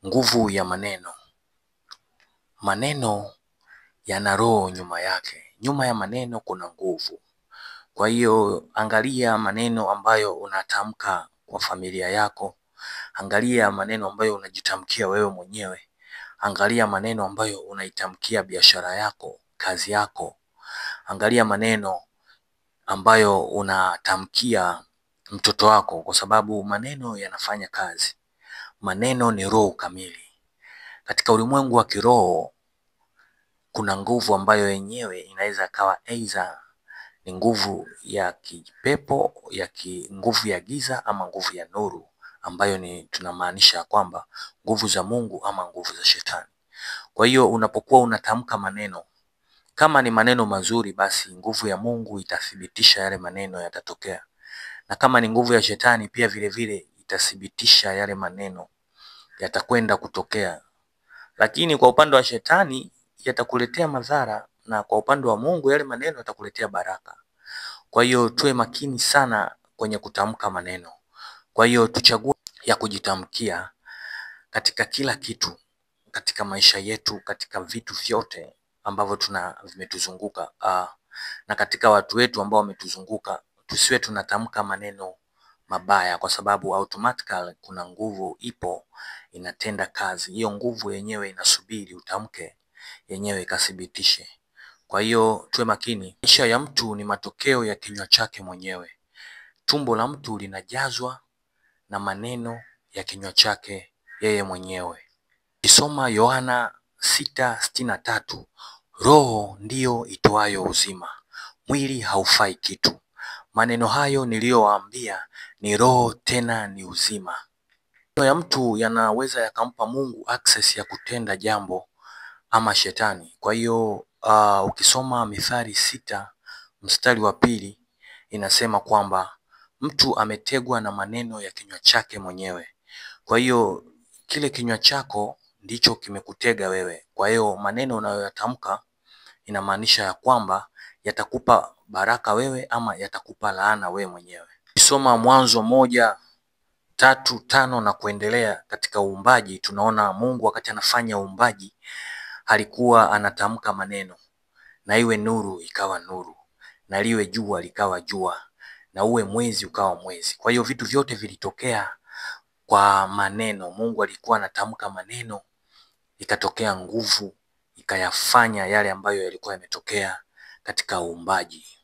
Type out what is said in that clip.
Nguvu ya maneno. Maneno yana roho nyuma yake. Nyuma ya maneno kuna nguvu. Kwa hiyo angalia maneno ambayo unatamka kwa familia yako, angalia maneno ambayo unajitamkia wewe mwenyewe, angalia maneno ambayo unaitamkia biashara yako, kazi yako, angalia maneno ambayo unatamkia mtoto wako, kwa sababu maneno yanafanya kazi. Maneno ni roho kamili. Katika ulimwengu wa kiroho kuna nguvu ambayo yenyewe inaweza kawa aidha ni nguvu ya kipepo, nguvu ya giza ama nguvu ya nuru, ambayo ni tunamaanisha kwamba nguvu za Mungu ama nguvu za shetani. Kwa hiyo unapokuwa unatamka maneno, kama ni maneno mazuri, basi nguvu ya Mungu itathibitisha yale maneno yatatokea, na kama ni nguvu ya shetani pia vile vile itathibitisha yale maneno yatakwenda kutokea. Lakini kwa upande wa shetani yatakuletea madhara, na kwa upande wa Mungu yale maneno yatakuletea baraka. Kwa hiyo tuwe makini sana kwenye kutamka maneno. Kwa hiyo tuchague ya kujitamkia katika kila kitu, katika maisha yetu, katika vitu vyote ambavyo tuna vimetuzunguka, na katika watu wetu ambao wametuzunguka, tusiwe tunatamka maneno mabaya, kwa sababu automatically kuna nguvu ipo inatenda kazi. Hiyo nguvu yenyewe inasubiri utamke, yenyewe ikathibitishe. Kwa hiyo tuwe makini. Maisha ya mtu ni matokeo ya kinywa chake mwenyewe. Tumbo la mtu linajazwa na maneno ya kinywa chake yeye mwenyewe. Kisoma Yohana 6:63, roho ndiyo itoayo uzima, mwili haufai kitu. Maneno hayo niliyowaambia ni roho tena ni uzima. Maneno ya mtu yanaweza yakampa Mungu access ya kutenda jambo ama shetani. Kwa hiyo ukisoma Mithali 6:2 inasema kwamba mtu ametegwa na maneno ya kinywa chake mwenyewe. Kwa hiyo kile kinywa chako ndicho kimekutega wewe. Kwa hiyo maneno unayoyatamka inamaanisha ya kwamba yatakupa baraka wewe ama yatakupa laana wewe mwenyewe. Ukisoma Mwanzo 1:3-5 na kuendelea katika uumbaji, tunaona Mungu wakati anafanya uumbaji alikuwa anatamka maneno, na iwe nuru ikawa nuru, na liwe jua likawa jua, na uwe mwezi ukawa mwezi. Kwa hiyo vitu vyote vilitokea kwa maneno. Mungu alikuwa anatamka maneno, ikatokea nguvu, ikayafanya yale ambayo yalikuwa yametokea katika uumbaji.